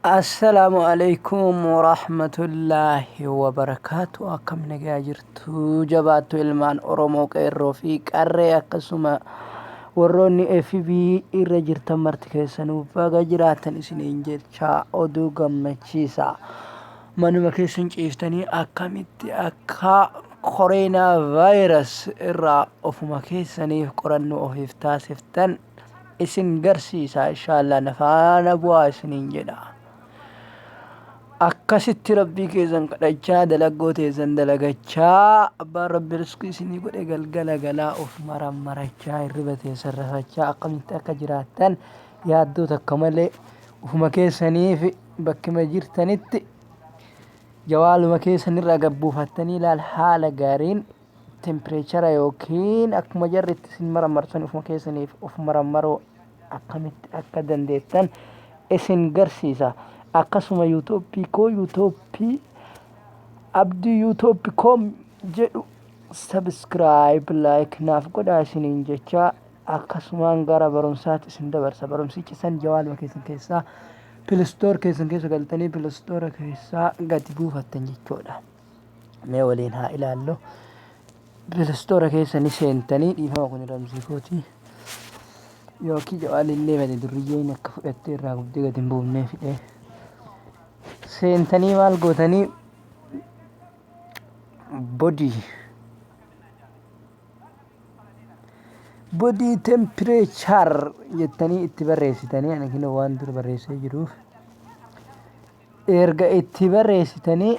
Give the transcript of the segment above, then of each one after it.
Assalaamu alaikum warahmatullaahi wabarakaatu. Akkam nagaa jirtu jabaattu ilmaan Oromoo qeerroo fi qarree akkasuma warroonni FB irra jirtan marti keessanuu baga jiraattan isiniin jecha oduu gammachiisa. Manuma keessan ciiftanii akkamitti akka koreenaa vaayirus irraa ofuma keessaniif qorannoo ofiif taasiftan isin garsiisa inshallah na faana bu'aa isiniin jedha. Akkasitti rabbii keessan kadhachaa dalaggoo teessan dalagachaa abbaan rabbi riskii isinii godhe galgala galaa of marammarachaa hirriba teessan rafachaa akkamitti akka jiraattan yaaddoo takka malee ufuma keessaniif bakkuma jirtanitti jawaaluma keessanirraa gabbuufattanii laal haala gaariin tempireechara yookiin akkuma jarri itti isin marammarsan ufuma keessaniif of marammaruu akkamitti akka dandeettan isin garsiisa. Akkasuma yuutuubii koo yuutuubii abdii yuutuubii koom jedhu sabiskiraayib laayik naaf godhaa isiniin jecha akkasumaan gara barumsaatti isin dabarsa. Barumsichi san jawaaluma keessan keessaa pilistoor keessan keessa galtanii pilistoora keessaa gadi buufattan jechuudha. Mee waliin haa ilaallu. Pilistoora keessa ni seentanii dhiifama kun ramsii kooti. Yookiin jawaalillee bade durriyyeen akka fudhattee irraa gubdee gadi hin buufnee fidhee. Seentanii maal gootanii body body temperature jettanii itti barreessitanii ani kinoo waan dura barreessee jiruuf erga itti barreessitanii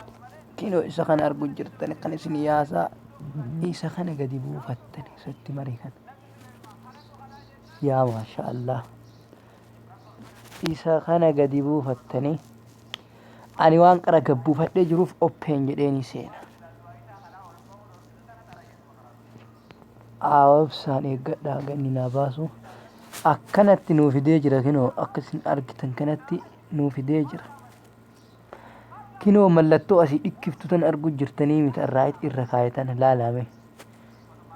kinoo isa kana argu jirtan kan isin yaasaa isa kana gadi buufattan isatti marii kana yaa maasha Allah isa kana gadi buufattanii ani waan qara gad buufadhee jiruuf open jedheeni seena. Obsaan eeggadhaa haga inni naa baasu. Akkanatti nuu fidee jira kinoo akka isin argitan kanatti nuu fidee jira. Kinoo mallattoo asii dhikkiftu tan argu jirtanii miti raayit irra kaayetan laalame.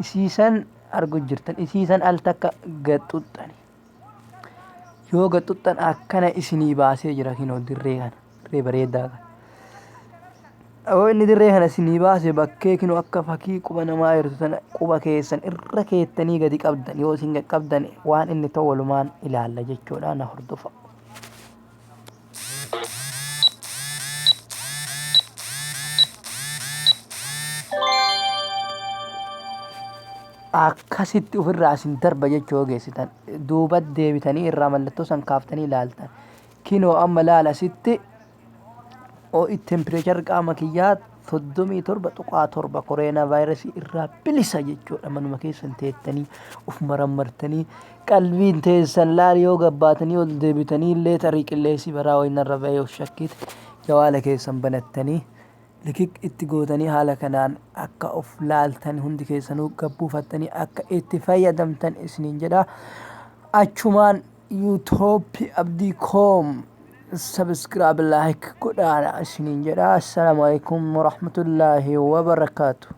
Isiisan argu jirtan isiisan al takka gad xuxxani. Yoo gad xuxxan akkana isinii baasee jira kinoo dirree kana dirree bareedaa kana. Yoo inni dirree kana isinii baase bakkee kinoo akka fakii quba namaa jirtu tana quba keessan irra keettanii gadi qabdan yoo isin gad qabdan waan inni ta'u walumaan ilaalla jechuudha na hordofa. Akkasitti ofirraa isin darba jechuu yoo geessitan duuba deebitanii irraa mallattoo san kaaftanii ilaaltan. Kinoo amma laala asitti ho'i tempireecharri qaama kiyyaa 37.7 koreenaa vaayirasii irraa bilisa jechuudha. Manuma keessan teettanii of marammartanii qalbiin teessan laal yoo gabbaatanii ol deebitanii illee tarii qilleensi baraa wayinarra bahee of shakkite jawaala keessan banattanii likik itti gootanii haala kanaan akka of laaltan hundi keessanuu gabbuufattanii akka itti fayyadamtan isiniin jedha. Achumaan YouTube Abdii com subscribe like godhaa isiniin jedha. Assalaamu alaikum warahmatullaahi wabarakaatu.